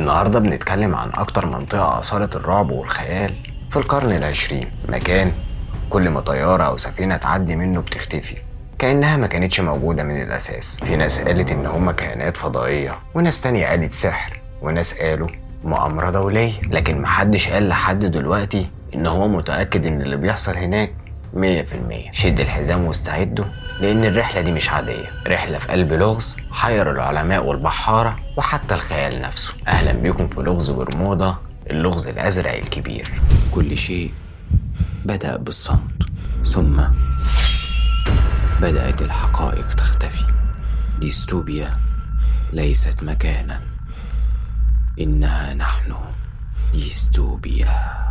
النهاردة بنتكلم عن أكتر منطقة أثارت الرعب والخيال في القرن العشرين، مكان كل ما طيارة أو سفينة تعدي منه بتختفي كأنها ما كانتش موجودة من الأساس. في ناس قالت إن هما كائنات فضائية، وناس تانية قالت سحر، وناس قالوا مؤامرة دولية، لكن محدش قال لحد دلوقتي إن هو متأكد إن اللي بيحصل هناك 100%. شد الحزام واستعدوا، لأن الرحلة دي مش عادية، رحلة في قلب لغز حير العلماء والبحارة وحتى الخيال نفسه. أهلا بيكم في لغز برمودا، اللغز الأزرق الكبير. كل شيء بدأ بالصمت، ثم بدأت الحقائق تختفي. ديستوبيا ليست مكانا، إنها نحن ديستوبيا.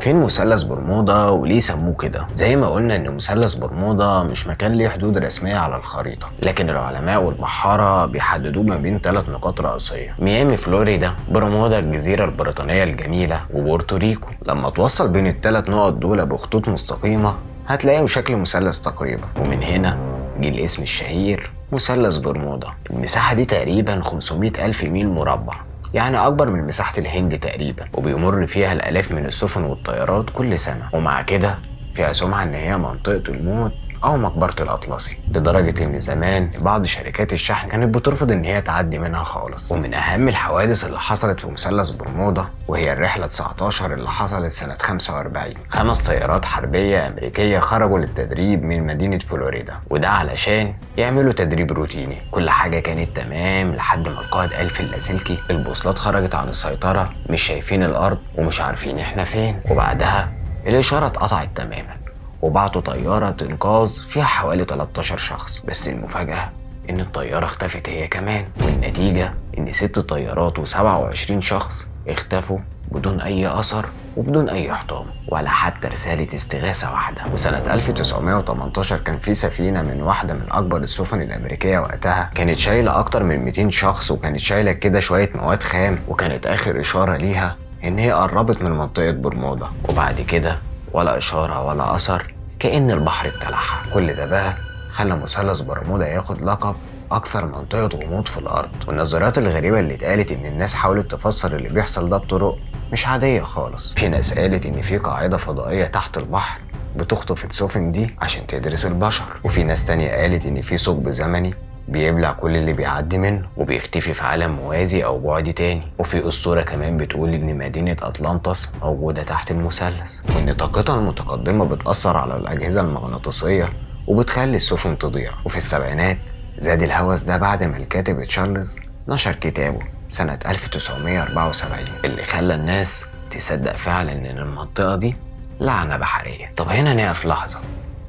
فين مثلث برمودا وليه سموه كده؟ زي ما قلنا ان مثلث برمودا مش مكان ليه حدود رسمية على الخريطة، لكن العلماء والبحارة بيحددوه ما بين 3 نقاط رئيسية: ميامي فلوريدا، برمودا الجزيرة البريطانية الجميلة، وبورتوريكو. لما توصل بين ال3 نقط دول بخطوط مستقيمة هتلاقيهم شكل مثلث تقريبا، ومن هنا جه الاسم الشهير مثلث برمودا. المساحة دي تقريبا 500 ألف ميل مربع، يعني أكبر من مساحة الهند تقريبا، وبيمر فيها الآلاف من السفن والطيارات كل سنة. ومع كده فيها سمعة إن هي منطقة الموت أو مقبرة الأطلسي، لدرجة إن زمان بعض شركات الشحن كانت بترفض إن هي تعدي منها خالص. ومن أهم الحوادث اللي حصلت في مثلث برمودا وهي الرحلة 19 اللي حصلت سنة 45. 5 طيارات حربية أمريكية خرجوا للتدريب من مدينة فلوريدا، وده علشان يعملوا تدريب روتيني. كل حاجة كانت تمام لحد ما القائد قال في اللاسلكي البوصلات خرجت عن السيطرة، مش شايفين الأرض ومش عارفين إحنا فين. وبعدها الإشارة اتقطعت تماما، وبعتوا طيارة إنقاذ فيها حوالي 13 شخص، بس المفاجأة إن الطيارة اختفت هي كمان. والنتيجة إن 6 طيارات و27 شخص اختفوا بدون أي أثر وبدون أي حطام ولا حتى رسالة استغاثة واحدة. وسنة 1918 كان في سفينة من واحدة من أكبر السفن الأمريكية وقتها، كانت شايلة أكتر من 200 شخص، وكانت شايلة كده شوية مواد خام، وكانت آخر إشارة ليها إن هي قربت من منطقة برمودا، وبعد كده ولا إشارة ولا أثر، كأن البحر ابتلعها. كل ده بقى خلى مثلث برمودا ياخد لقب أكثر منطقة غموض في الأرض. والنظريات الغريبة اللي اتقالت إن الناس حاولت تفسر اللي بيحصل ده بطرق مش عادية خالص. في ناس قالت إن في قاعدة فضائية تحت البحر بتخطف السفن دي عشان تدرس البشر، وفي ناس تانية قالت إن في ثقب زمني بيبلع كل اللي بيعدي منه وبيختفي في عالم موازي أو بعد تاني. وفي أسطورة كمان بتقول إن مدينة أطلانتس موجودة تحت المثلث، وإن طاقتها المتقدمة بتأثر على الأجهزة المغناطيسية وبتخلي السفن تضيع. وفي السبعينات زاد الهوس ده بعد ما الكاتب تشارلز نشر كتابه سنة 1974 اللي خلى الناس تصدق فعلا إن المنطقة دي لعنة بحرية. طب هنا نقف لحظة،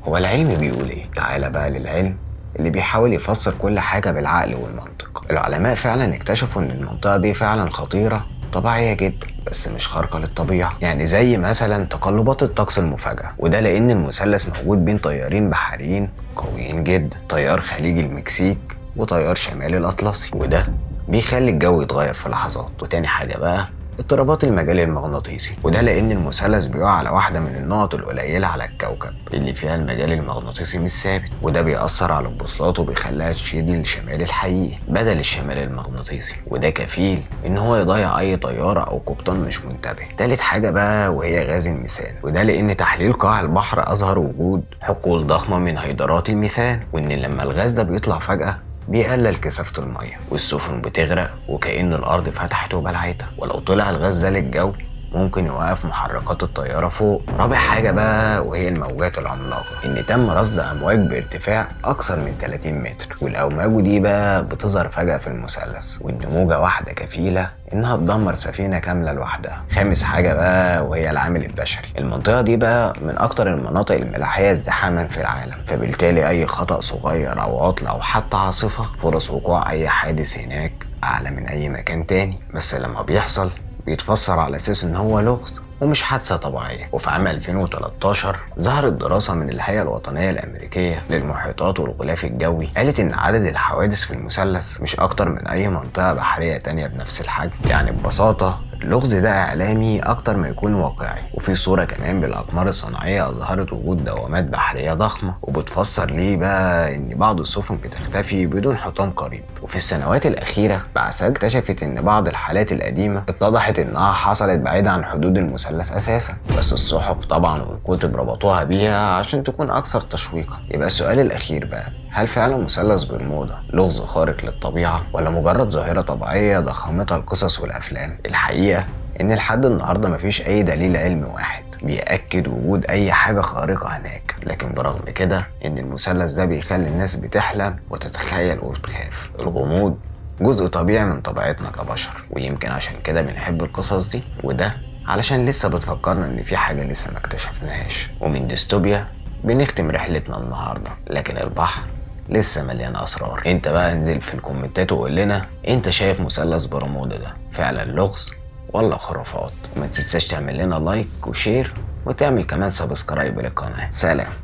هو العلم بيقول إيه؟ تعالى بقى للعلم اللي بيحاول يفسر كل حاجة بالعقل والمنطق. العلماء فعلا اكتشفوا ان المنطقة دي فعلا خطيرة طبيعية جدا، بس مش خارقة للطبيعة، يعني زي مثلا تقلبات الطقس المفاجئة، وده لان المثلث موجود بين تيارين بحريين قويين جدا، تيار خليج المكسيك وتيار شمال الأطلسي، وده بيخلي الجو يتغير في لحظات. وتاني حاجة بقى اضطرابات المجال المغناطيسي، وده لان المثلث بيقع على واحدة من النقط القليلة على الكوكب اللي فيها المجال المغناطيسي مش ثابت، وده بيأثر على البوصلات وبيخليها تشير للشمال الحقيقي بدل الشمال المغناطيسي، وده كفيل ان هو يضيع اي طيارة او قبطان مش منتبه. تالت حاجة بقى وهي غاز الميثان، وده لان تحليل قاع البحر اظهر وجود حقول ضخمة من هيدرات الميثان، وان لما الغاز ده بيطلع فجأة بيقلل كثافة المية والسفن بتغرق وكأن الأرض فتحت وبلعتها، ولو طلع الغاز ده للجو ممكن يوقف محركات الطيارة فوق. رابع حاجة بقى وهي الموجات العملاقة، إن تم رصد أمواج بارتفاع أكثر من 30 متر، والأمواج دي بقى بتظهر فجأة في المثلث، وإن موجة واحدة كفيلة إنها تدمر سفينة كاملة لوحدها. خامس حاجة بقى وهي العامل البشري، المنطقة دي بقى من أكتر المناطق الملاحية ازدحاما في العالم، فبالتالي أي خطأ صغير أو عطلة أو حتى عاصفة فرص وقوع أي حادث هناك أعلى من أي مكان تاني، بس لما بيحصل بيتفسر على أساس إن هو لغز ومش حادثة طبيعية. وفي عام 2013 ظهرت دراسة من الهيئة الوطنية الأمريكية للمحيطات والغلاف الجوي قالت إن عدد الحوادث في المثلث مش أكتر من أي منطقة بحرية تانية بنفس الحجم. يعني ببساطة اللغز ده إعلامي أكتر ما يكون واقعي. وفي صورة كمان بالأقمار الصناعية أظهرت وجود دوامات بحرية ضخمة، وبتفسر ليه بقى إن بعض السفن بتختفي بدون حطام قريب. وفي السنوات الأخيرة بعثات اكتشفت إن بعض الحالات القديمة اتضحت إنها حصلت بعيدة عن حدود المثلث أساسا، بس الصحف طبعا والكتب ربطوها بيها عشان تكون أكثر تشويقا. يبقى السؤال الأخير بقى، هل فعلا مثلث برمودا لغز خارق للطبيعة ولا مجرد ظاهرة طبيعية ضخمتها القصص والأفلام؟ الحقيقة إن لحد النهاردة مفيش أي دليل علمي واحد بيأكد وجود أي حاجة خارقة هناك، لكن برغم كده إن المثلث ده بيخلي الناس بتحلم وتتخيل وتخاف. الغموض جزء طبيعي من طبيعتنا كبشر، ويمكن عشان كده بنحب القصص دي، وده علشان لسه بتفكرنا إن في حاجة لسه ما اكتشفناهاش. ومن ديستوبيا بنختم رحلتنا النهاردة، لكن البحر لسه مليان أسرار. انت بقى انزل في الكومنتات وقول لنا انت شايف مثلث برمودا ده فعلا لغز ولا خرافات؟ وما تنساش تعمل لنا like و share وتعمل كمان subscribe للقناة. سلام.